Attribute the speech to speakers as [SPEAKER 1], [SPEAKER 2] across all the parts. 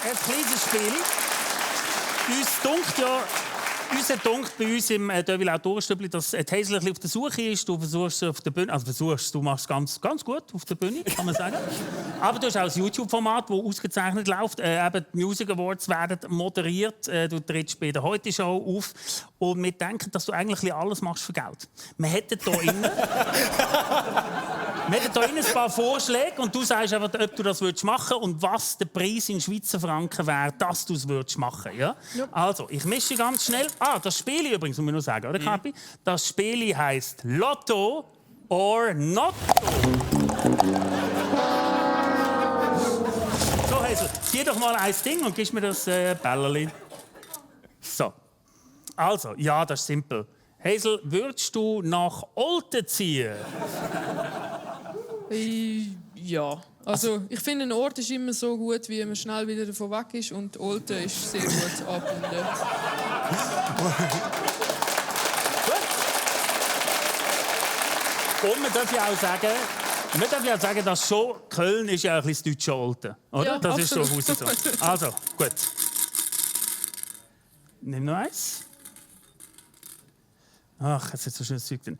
[SPEAKER 1] ein kleines Spiel. Uns dunkt bei uns im Deville Autorenstübli, dass Hazel ein bisschen auf der Suche ist. Du versuchst auf der Bühne, du machst ganz gut auf der Bühne, kann man sagen. Aber du hast auch ein YouTube-Format, das ausgezeichnet läuft. Eben die Music Awards werden moderiert. Du trittst bei der Heute-Show auf. Und wir denken, dass du eigentlich alles machst für Geld. Wir hätten hier innen ein paar Vorschläge und du sagst einfach, ob du das machen würdest und was der Preis in Schweizer Franken wäre, dass du es machen würdest. Ja? Ja. Also, ich mische ganz schnell. Das Spiel übrigens, muss ich noch sagen, oder Kapi? Das Spiel heisst Lotto or Not. So, Hazel, zieh doch mal ein Ding und gib mir das Bällerli. So. Also, ja, das ist simpel. Hazel, würdest du nach Olten ziehen?
[SPEAKER 2] Ja. Also, ich finde, ein Ort ist immer so gut, wie man schnell wieder davon weg ist. Und Olten ist sehr gut abgebunden.
[SPEAKER 1] Und man darf ja auch sagen, dass schon Köln ist ja ein bisschen das deutsche Olten, oder?
[SPEAKER 2] Ja,
[SPEAKER 1] das
[SPEAKER 2] absolut.
[SPEAKER 1] Ist so. Also, gut. Nimm noch eins. Ach, jetzt ist so schönes Zeug drin.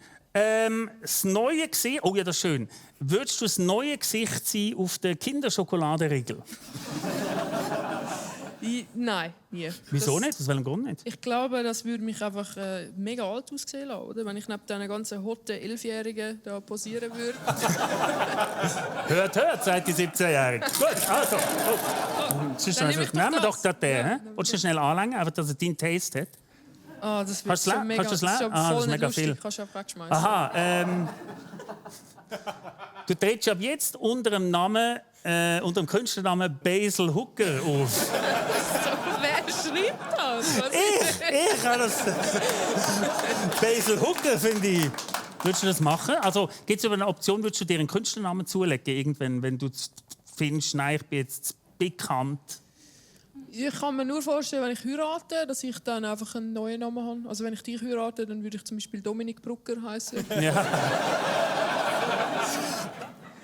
[SPEAKER 1] Das neue Gesicht, oh ja, das ist schön. Würdest du das neue Gesicht sein auf der Kinderschokoladenriegel?
[SPEAKER 2] Nein, nie.
[SPEAKER 1] Wieso nicht? Aus welchem Grund nicht?
[SPEAKER 2] Ich glaube, das würde mich einfach mega alt aussehen lassen, oder? Wenn ich neben diesen ganzen hotten 11-Jährigen da posieren würde.
[SPEAKER 1] Hört, sagt die 17-Jährige. Gut, also. Nehmen wir doch den. Willst du schnell anlängen, einfach, dass er deinen Taste hat?
[SPEAKER 2] Das wird schon mega,
[SPEAKER 1] das ist mega viel.
[SPEAKER 2] Kannst du auch wegschmeißen.
[SPEAKER 1] Aha, du trittst ab jetzt unter dem unter dem Künstlernamen Basil Hooker auf.
[SPEAKER 2] So, wer schreibt das?
[SPEAKER 1] Ich habe das. Basil Hooker, finde ich. Würdest du das machen? Also, gibt es eine Option, würdest du dir einen Künstlernamen zulegen, irgendwann, wenn du findest, nein, ich bin jetzt bekannt?
[SPEAKER 2] Ich kann mir nur vorstellen, wenn ich heirate, dass ich dann einfach einen neuen Namen habe. Also wenn ich dich heirate, dann würde ich zum Beispiel Dominik Brucker heißen.
[SPEAKER 1] Ja.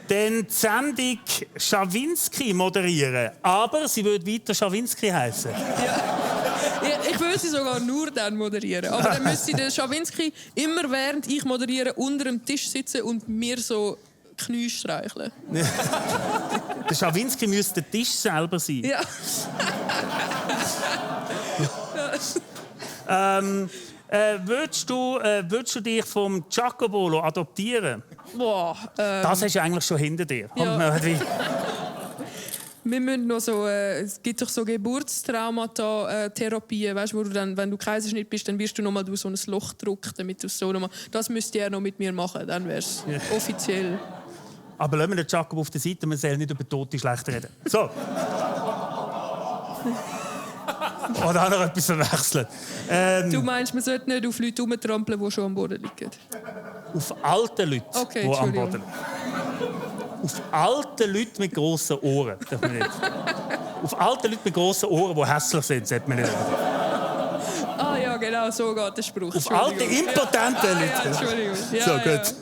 [SPEAKER 1] Dann die Sendung Schawinski moderieren. Aber sie würde weiter Schawinski heißen.
[SPEAKER 2] Ja, ich würde sie sogar nur dann moderieren. Aber dann müsste der Schawinski immer während ich moderiere unter dem Tisch sitzen und mir so Knie streicheln.
[SPEAKER 1] Der Schawinski müsste der Tisch selber sein.
[SPEAKER 2] Ja.
[SPEAKER 1] Würdest du dich vom Giacobolo adoptieren?
[SPEAKER 2] Boah,
[SPEAKER 1] das hast du eigentlich schon hinter dir.
[SPEAKER 2] Ja. Wir müssen noch so, es gibt doch so Geburtstraumata-Therapien, weißt, wo du dann, wenn du Kaiserschnitt bist, dann wirst du noch mal durch so ein Loch gedrückt, damit du so noch mal, das müsste er noch mit mir machen, dann wäre es offiziell.
[SPEAKER 1] Aber lassen wir den Jacob auf der Seite, man soll nicht über Tote schlecht reden. So. Oder auch noch etwas verwechseln.
[SPEAKER 2] Du meinst, man sollte nicht auf Leute rumtrampeln, die schon am Boden liegen?
[SPEAKER 1] Auf alte Leute,
[SPEAKER 2] okay,
[SPEAKER 1] die am Boden liegen. Auf alte Leute mit grossen Ohren. Darf man nicht. Auf alte Leute mit grossen Ohren, die hässlich sind, sollte man nicht.
[SPEAKER 2] Ja, genau, so geht der Spruch.
[SPEAKER 1] Auf alte, impotente Leute.
[SPEAKER 2] Ja, Entschuldigung. Ja,
[SPEAKER 1] so, gut.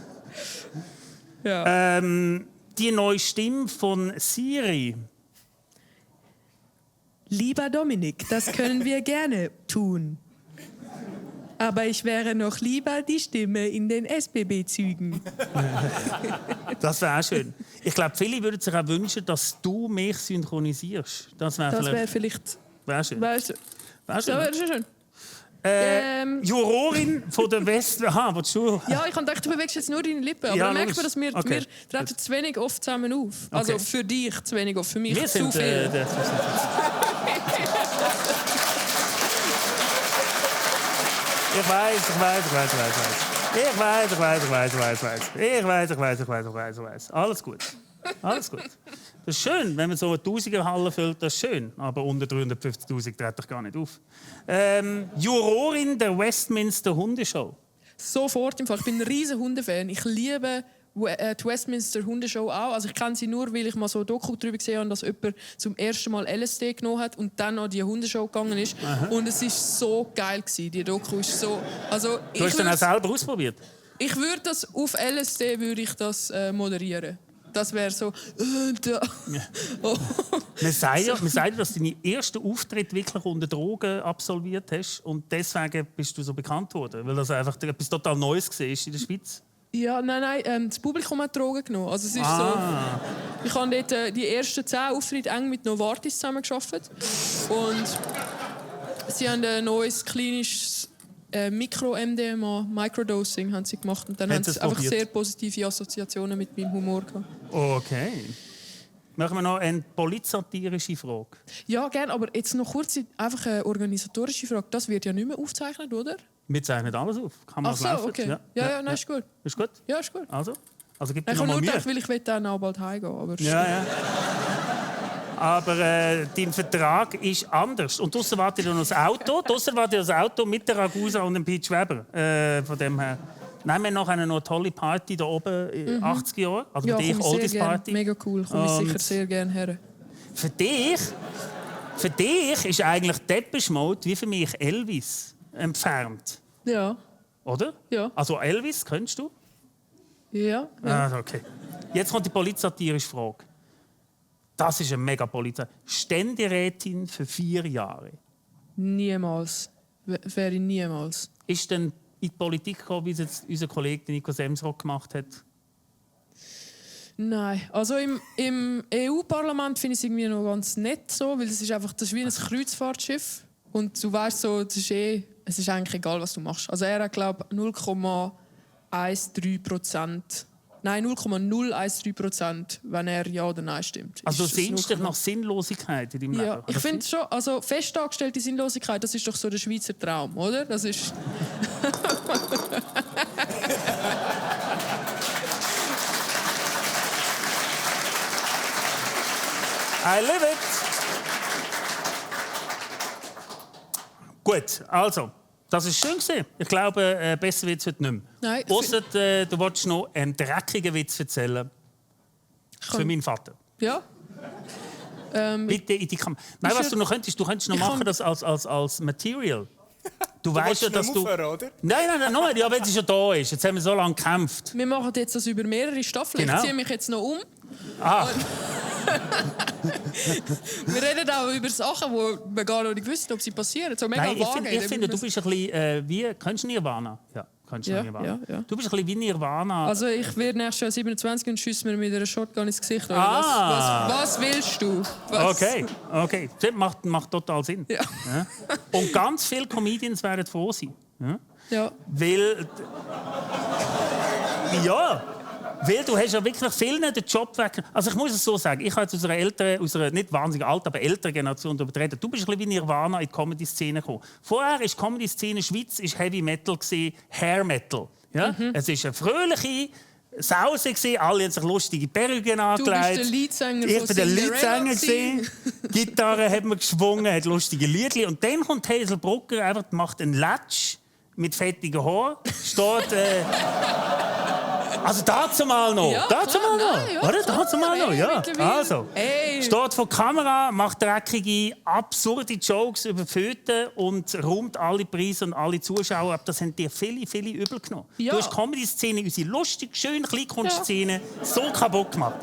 [SPEAKER 2] Ja.
[SPEAKER 1] Die neue Stimme von Siri.
[SPEAKER 2] Lieber Dominik, das können wir gerne tun. Aber ich wäre noch lieber die Stimme in den SBB-Zügen.
[SPEAKER 1] Das wäre auch schön. Ich glaube, viele würden sich auch wünschen, dass du mich synchronisierst. Das wäre
[SPEAKER 2] vielleicht...
[SPEAKER 1] Wäre schön.
[SPEAKER 2] Wäre schön.
[SPEAKER 1] Wäre schön.
[SPEAKER 2] Ja, schön.
[SPEAKER 1] Jurorin von der West... Aha, willst du...
[SPEAKER 2] Ja, ich habe gedacht, du bewegst jetzt nur deine Lippen. Aber
[SPEAKER 1] ja,
[SPEAKER 2] dann merkt man, dass wir treten zu wenig oft zusammen auf. Also
[SPEAKER 1] okay.
[SPEAKER 2] für dich zu wenig oft, für mich
[SPEAKER 1] wir
[SPEAKER 2] zu viel.
[SPEAKER 1] Ich weiß. Alles gut. Das ist schön, wenn man so eine Tausigerhalle füllt, das ist schön. Aber unter 350'000 tritt ich gar nicht auf. Jurorin der Westminster Hundeshow.
[SPEAKER 2] Sofort im Fall. Ich bin ein riesen Hundefan. Ich liebe die Westminster Hundeshow auch. Also ich kenne sie nur, weil ich mal so ein Doku darüber gesehen habe, dass jemand zum ersten Mal LSD genommen hat und dann an die Hundeshow gegangen ist. Aha. Und es war so geil gewesen. Die Doku ist so... Also,
[SPEAKER 1] du hast dann auch selber ausprobiert?
[SPEAKER 2] Ich würde das auf LSD würde ich das moderieren. das wäre so... Oh.
[SPEAKER 1] Man sagt ja, dass du deinen ersten Auftritt wirklich unter Drogen absolviert hast und deswegen bist du so bekannt worden, weil das einfach etwas total Neues war in der Schweiz.
[SPEAKER 2] Ja, nein, das Publikum hat Drogen genommen. Also es ist so, ich habe dort die ersten 10 Auftritte eng mit Novartis zusammengearbeitet und sie haben ein neues klinisches Mikro-MDMA, Microdosing, haben sie gemacht und dann haben sie einfach sehr positive Assoziationen mit meinem Humor gehabt.
[SPEAKER 1] Okay. Machen wir noch eine politsatirische Frage.
[SPEAKER 2] Ja, gerne, aber jetzt noch kurz einfach eine organisatorische Frage. Das wird ja nicht mehr aufgezeichnet, oder?
[SPEAKER 1] Wir zeichnen alles auf. Kann man
[SPEAKER 2] Ach so,
[SPEAKER 1] laufen?
[SPEAKER 2] okay. Ja, nein, ist gut.
[SPEAKER 1] Ist gut?
[SPEAKER 2] Ja, ist gut.
[SPEAKER 1] Also gib dir
[SPEAKER 2] Ich
[SPEAKER 1] noch
[SPEAKER 2] habe
[SPEAKER 1] mal
[SPEAKER 2] nur
[SPEAKER 1] Mühe.
[SPEAKER 2] gedacht, weil ich dann auch bald heimgehen. Aber
[SPEAKER 1] Ja. Aber dein Vertrag ist anders. Und draussen wartet ja noch das Auto. Mit der Ragusa und dem Pete Weber. Von dem her. Nein, wir haben nachher noch eine tolle Party hier oben in 80 Jahren. Also
[SPEAKER 2] ja,
[SPEAKER 1] bei dich, Oldies Party.
[SPEAKER 2] Mega cool, komme ich sicher sehr gerne her.
[SPEAKER 1] Für dich ist eigentlich Depeche Mode wie für mich Elvis entfernt.
[SPEAKER 2] Ja.
[SPEAKER 1] Oder?
[SPEAKER 2] Ja.
[SPEAKER 1] Also Elvis, kennst du?
[SPEAKER 2] Ja.
[SPEAKER 1] Okay. Jetzt kommt die politsatirische Frage. Das ist eine mega Polizei. Ständerätin für 4 Jahre.
[SPEAKER 2] Niemals. Wäre ich niemals.
[SPEAKER 1] Ist denn in die Politik gekommen, wie es jetzt unser Kollege Nico Semsrott gemacht hat?
[SPEAKER 2] Nein. Also im EU-Parlament finde ich es irgendwie noch ganz nett so, weil das ist wie ein Kreuzfahrtschiff. Und du weißt so, es ist eigentlich egal, was du machst. Also er hat, glaube ich, 0,13%. Nein, 0,013%, wenn er Ja oder Nein stimmt.
[SPEAKER 1] Also du sehnst dich nach Sinnlosigkeit in deinem Leben?
[SPEAKER 2] Ja, ich finde schon, also fest angestellte Sinnlosigkeit, das ist doch so der Schweizer Traum, oder? Das ist...
[SPEAKER 1] I live it! Gut, also, das war schön gewesen. Ich glaube, besser wird es heute nicht mehr.
[SPEAKER 2] Nein.
[SPEAKER 1] Ausser, du wolltest noch einen dreckigen Witz erzählen. Für meinen Vater.
[SPEAKER 2] Ja?
[SPEAKER 1] Bitte in die Kamera. Nein, was du noch könntest, du könntest noch machen das als Material. Du weißt ja, dass du...
[SPEAKER 3] Aufhören, oder?
[SPEAKER 1] Nein, ja, wenn sie schon da ist. Jetzt haben wir so lange gekämpft.
[SPEAKER 2] Wir machen jetzt das über mehrere Staffeln.
[SPEAKER 1] Genau.
[SPEAKER 2] Ich ziehe mich jetzt noch um. Wir reden auch über Sachen, die wir gar nicht wissen, ob sie passieren. So mega
[SPEAKER 1] Nein,
[SPEAKER 2] vage.
[SPEAKER 1] ich finde, du bist ein bisschen wie... Kennst du Nirvana? Ja, kennst du Nirvana.
[SPEAKER 2] Ja.
[SPEAKER 1] Du bist ein bisschen wie Nirvana.
[SPEAKER 2] Also ich werde nächstes Jahr 27 und schieße mir mit einer Shotgun ins Gesicht. Was willst du? Was?
[SPEAKER 1] Okay. Das macht total Sinn.
[SPEAKER 2] Ja.
[SPEAKER 1] Ja. Und ganz viele Comedians werden froh sein.
[SPEAKER 2] Ja.
[SPEAKER 1] Weil du hast ja wirklich vielen den Job weg. Also ich muss es so sagen, ich habe jetzt aus einer nicht wahnsinnig alten, aber älteren Generation übertreten. Du bist ein bisschen wie Nirvana in die Comedy-Szene gekommen. Vorher war die Comedy-Szene Schweiz Heavy Metal, Hair Metal. Ja? Es ist eine fröhliche Sause, alle haben sich lustige Perücken angelegt.
[SPEAKER 2] Du bist der Leadsänger
[SPEAKER 1] Ich bin der Leadsänger.
[SPEAKER 2] gewesen.
[SPEAKER 1] Gitarre hat man geschwungen, hat lustige Liedli. Und dann kommt Hazel Brucker, einfach macht einen Latsch mit fettigen Haaren. Steht... Also dazu mal noch.
[SPEAKER 2] Ja,
[SPEAKER 1] dazu mal noch.
[SPEAKER 2] nein, ja,
[SPEAKER 1] Oder?
[SPEAKER 2] klar,
[SPEAKER 1] Dazu mal noch, ja.
[SPEAKER 2] mittlerweile.
[SPEAKER 1] Also, steht vor der Kamera, macht dreckige, absurde Jokes über Föten und räumt alle Preise und alle Zuschauer ab. Das haben dir viele, viele übel genommen.
[SPEAKER 2] Ja.
[SPEAKER 1] Du hast die Comedy-Szene, unsere lustige, schöne Kleinkunstszene, so kaputt gemacht.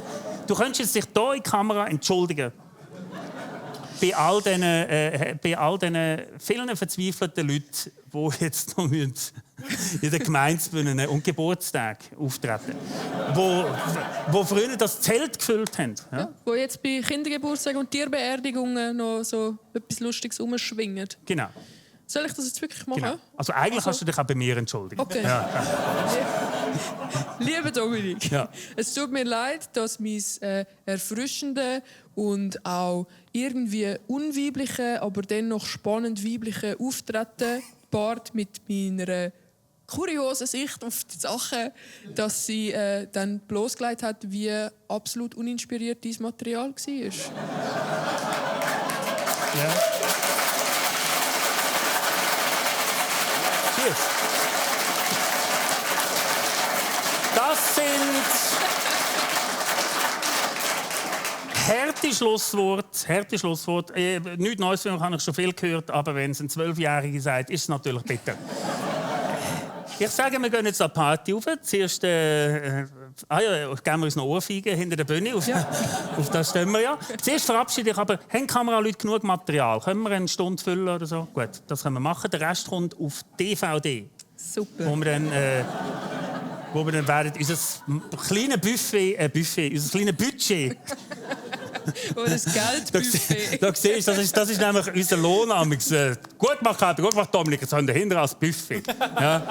[SPEAKER 1] Du könntest dich hier in die Kamera entschuldigen. Bei all diesen vielen verzweifelten Leuten, die jetzt noch in den Gemeindebühnen und Geburtstagen auftreten, wo früher das Zelt gefüllt haben. Ja?
[SPEAKER 2] Ja, wo jetzt bei Kindergeburtstagen und Tierbeerdigungen noch so etwas Lustiges umschwingen.
[SPEAKER 1] Genau.
[SPEAKER 2] Soll ich das jetzt wirklich machen?
[SPEAKER 1] Genau. Also eigentlich kannst du dich auch bei mir entschuldigen.
[SPEAKER 2] Okay.
[SPEAKER 1] Ja.
[SPEAKER 2] Lieber Dominik,
[SPEAKER 1] Ja.
[SPEAKER 2] es tut mir leid, dass mein erfrischende und auch irgendwie unweibliche, aber dennoch spannend weibliche Auftreten paart mit meiner kuriosen Sicht auf die Sachen, dass sie dann bloßgelegt hat, wie absolut uninspiriert dieses Material war.
[SPEAKER 1] Ja. Cheers. Das sind harte Schlussworte. Nichts Neues, habe ich schon viel gehört, aber wenn es ein 12-Jähriger sagt, ist es natürlich bitter. Ich sage, wir gehen jetzt an die Party rauf. Zuerst geben wir uns noch Ohrfeigen hinter der Bühne. Auf das stehen wir ja. Zuerst verabschiede ich aber, haben Kameraleute genug Material? Können wir eine Stunde füllen oder so? Gut, das können wir machen. Der Rest kommt auf DVD.
[SPEAKER 2] Super.
[SPEAKER 1] Wo wir dann werden unser kleines unser kleines Budget.
[SPEAKER 2] Oder das Geldbuffet.
[SPEAKER 1] Da siehst du, das ist nämlich unser Lohn. Gut gemacht, Dominik, jetzt haben wir dahinter als Buffet. Ja.